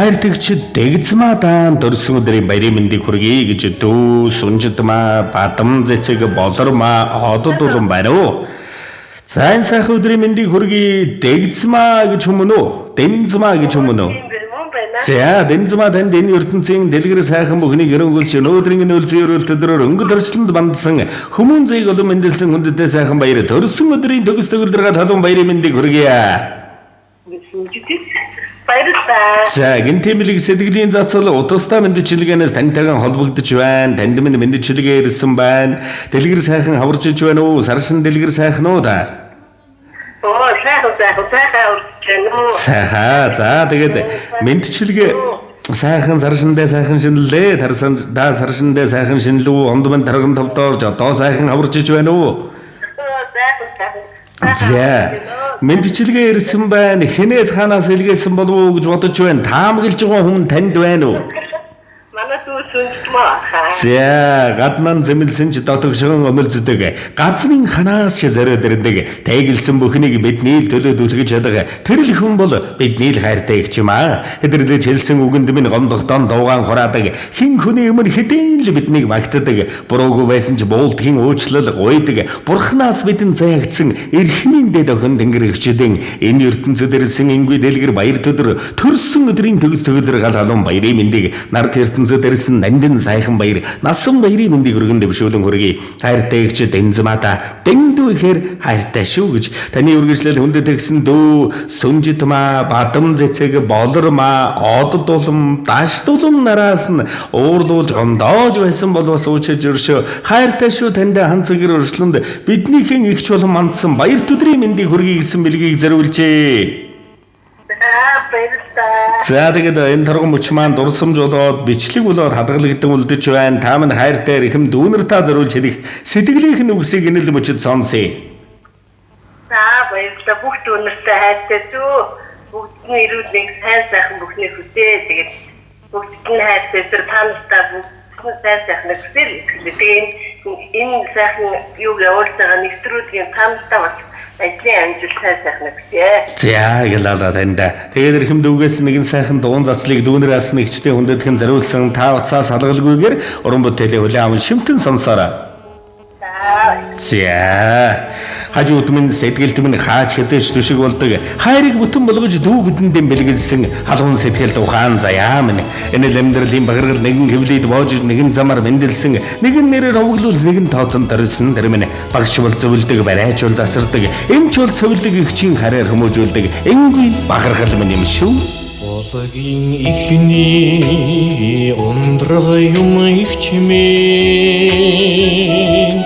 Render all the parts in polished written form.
Хайртагч Дэгзмаа даан дөрсөн өдрийн баярын мэндийг хүргэе гэж дүү Сүнжидмаа, Бадам зэцэг Болормаа одод улам байна уу? За энэ сайхан өдрийн мэндийг хүргэе Дэгзмаа гэж хүмүүн үү? Дэнзмаа гэж хүмүүн үү? Тийм байна, мөн байна. За, Дэнзмаа танд энэ ертөнцийн дэлгэр сайхан бүхнийг өрөнгөлс өнөөдрийн энэ үлзий өрөөл төдрөөр өнгө төрчлөнд бандсан хүмүүн зэйг олон мэндэлсэн хүндтэй сайхан баяр төрсөн өдрийн төгс төгөлдрөг талуун баярын мэндийг хүргэе. Баярлалаа. За, гинтэмлэг сэтгэлийн зацал утастай мэндчилгээнээс тантайхан холбогдож байна. Танд минь мэндчилгээ ирсэн байна. Дэлгэр сайхан хаварж иж байна уу? Саршин дэлгэр сайхан уу та? Оо, сайхан сайхан сайхан урьж байна уу? Сайхан. За, тэгээд мэндчилгээ сайхан саршиндээ сайхан шинэлээ. Тарсан да саршиндээ сайхан шинэлүү. Онд минь тарган тавдоорж одоо сайхан хаварж иж байна уу? Оо, сайхан сайхан. Сайхан За, урьж байна уу? мэндчилгээ ирсэн байна. Хинээс хаанаас илгээсэн болов уу гэж бодож байна. Таамаглаж байгаа хүн танд байна уу? Манай дүү сүнжмөө хаа. За, гаднан зэмлсэн ч дотогшон өмөлздөг. Газрын ханаас ч зориод ирдэг. Тайгэлсэн бүхнийг бидний л төлөө түлхэж чадах. Тэр л хүн бол бидний л хайртай их юм аа. Хэдэрлэж хэлсэн үгэнд минь гомдохдон дуугаан хураадаг. Хин хүний өмнө хэдийн л биднийг магтдаг. Буруугүй байсан ч буулдгийн уучлал гуйдаг. Бурханаас бидэнд заягдсан эрхмийн дэд охин тэнгэр өвчдэн энэ ертөнцид ирсэн ингүй дэлгэр баяр төдөр төрсөн өдрийн төгс төгөлдөр гал халуун баярын мэндийг нарт ертөнцид ирсэн нандин сайхан баяр насан баярын мэндийг өргөн дэвшүүлэн хүргэе. Хайртай эгч Дэнзмата дэндүү ихээр хайртай шүү гэж таны үргэлжлэл хүндэт тэгсэн дүү Сүнжитмаа, Бадам зэцэг, Болормаа, Одод улам, Дашд улам нараас нь уурлуулж гомдоож байсан бол бас уучиж өршөө. Хайртай шүү танд ханцгэр өршлөнд биднийхэн эгч болон мандсан баяр төдрийн мэндийг хүргэе гэсэн бэлгийг зориулжээ. За, баярлалаа. За тэгээд энэ торгон мөч маань дурсамж болоод бичлэг болоод хадгалагдсан үлдэж байна. Та минь хайртай эрхэм дүүнер та зориулж хэлэх сэтгэлийнх нь үгсийг энэ л мөчөд сонсъё. За, баярлалаа. Бүх дүүнэртэй хайртай зүү. Бүгд нь эрүүл нэг сайн сайхан бүхнийг хүсээ. Тэгээд бүгд нь хайртай зүр та нартай бүгд нь сайн сайхныг хүсэл итгэлээ. Тэгээд энэ сайхан юуг явуулж байгаа нэвтрүүлгийн та нартай бас ажлын амжилт сайн сайхныг хүсье. За гэлала танд. Тэгээд эрхэм дүүгээс нэгэн сайхан дуун заслыг дүүнер ас нэгчтэй хүндэтгэн зориулсан та уцаас алгалгүйгээр уран бүтээлээ хүлээн аван шимтэн сонсоорой. За, За. Хажууд минь сэтгэлд минь хаач хязээч түшиг болдог. Хайрыг бүтэн болгож дүү бидэндээ бэлгэлсэн халуун сэтгэлд ухаан заяа минь. Энэ л амьдралын бахархал нэгэн хөвлөд боож нэгэн замаар мэндэлсэн, нэгэн нэрээр овоглуул нэгэн тооцон дорилсон тэр минь багш бол зөвлөдөг, барайч бол засардаг, эмч бол цовлдог, эгчийн хараар хүмүүжүүлдэг. Энгүй бахархал минь юм шүү. Болагийн ихний ундраг юм их чимээн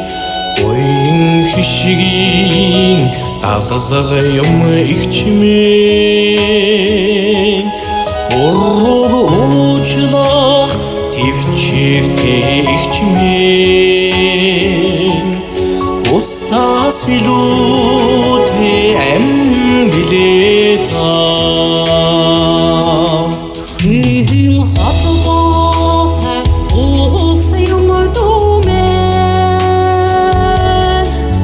Буян хишгийн даллага юм их чимээн Бурууг уучлах төвчээртэй их чимээн Бусдаас илүүтэй ам билээ та. Хүйн холбоотой уус юм дүүмэн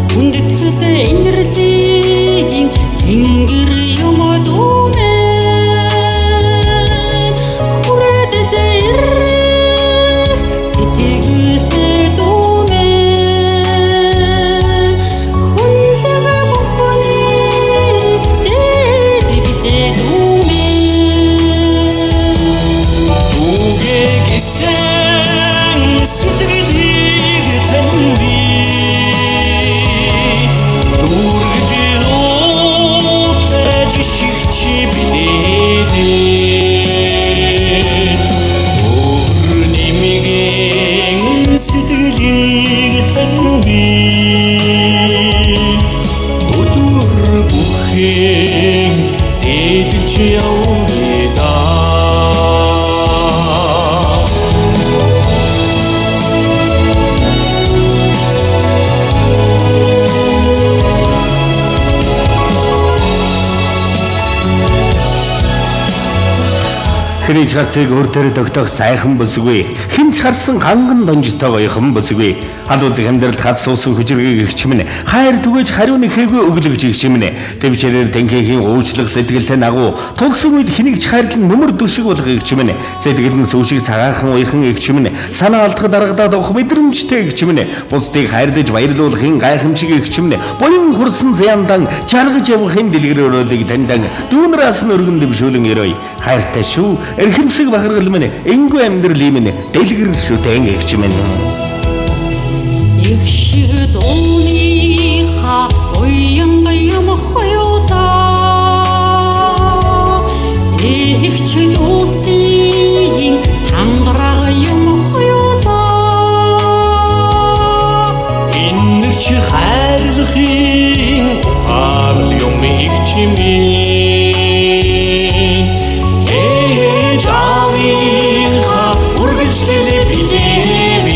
хүндэтгэл инэрлийн тэнгэр юм дүүмэн хүрээдэл ирэх сэтгэлтэй дүүмэн хүнлэг бүхний дээд билээ дүүмэн. Үгээ гисэн сэтгэлийг тань би дүүргэж уутай жишгч бидээ өөр нэмгийн сэтгэлийг тань би өдөр бүхэн дээдэлж явъя да. Хэний ч гарцыг өөр дээр тогтоох сайхан бүсгүй. Хэн ч харсан ханган донжтой гоёхон бүсгүй. Халуун зэг амьдралд хад суусан хүчирхэг эгч минь. Хайр түгээж хариу нэхээгүй өглөгч эгч минь. Тэвчээрээр тэнхээхийн уучлах сэтгэлтэй нагуу. Тулсан үед хэнийг ч хайрлан нүмер дүшиг болох эгч минь. Сэтгэл нь сүүшиг цагаахан уяхан эгч минь. Санаа алдахад аргадаад авах мэдрэмжтэй эгч минь. Бусдыг хайрлаж баярлуулахын гайхамшиг эгч минь. Буян хурсан зяндан жаргаж явахын дэлгэр өрөөлийг таньдан дүүнраас нь өргөн дэвшүүлэн өрөөе. Хайртай шүү. Эрхэмсэг бахаргал минь. Энгүй амьдрал минь. Дэлгэр шүтэн эгч минь. Их шиг дууныхаа уян юм хоёулаа их ч дүүсийн тангараг юм хоёулаа. Энэ ч хайрлахын ухаал юм их чимээ. Ээж аавынхаа үргэлжлэл билээ.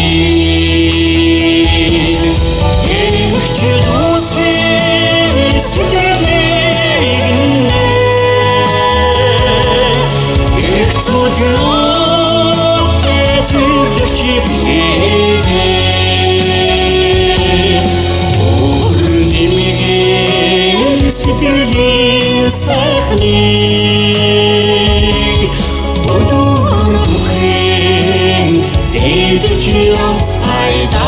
Их ч дүүсийн сэтгэлийг нэ. Их зүжүүтэй зүрхч билээ. Өөр нэмгийн сэтгэлийн сайхныг өдөр бүхэн дээдэж явцгаая.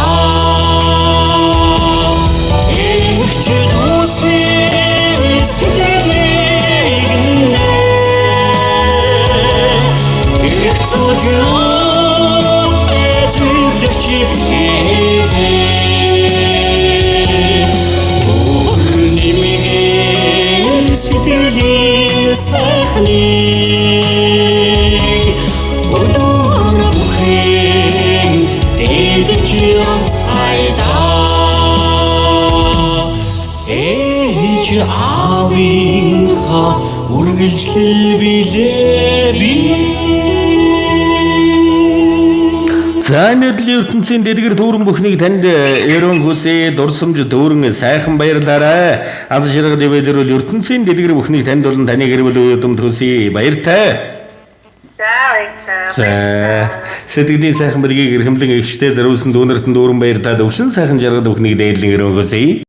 Эгч дүүсийн сэтгэлийг нэ. Их зүжүүтэй зүрхч билээ. Өөр нэмгийн сэтгэлийн сайхныг өдөр бүхэн дээдэж явцгаая. Ээж аавынхаа үргэлжлэл билээ би. За, нэрлэлийн ертөнцийн дэлгэр дүүрэн бүхнийг танд ерөн хүсье, дурсамж дүүрэн сайхан баярлаарай. Аз жаргал ивэдэрвэл ертөнцийн дэлгэр бүхнийг танд болон таны гэр бүлийн удамд хүсье. Баяртай. За, баярлалаа. За, сэтгэлийн сайхан бэлгийг эрхэмлэн эгчтэй зориулсан дүүнэртэн дүүрэн баяртай төвшин сайхан жаргал бүхнийг дээдлэн ерөн хүсье.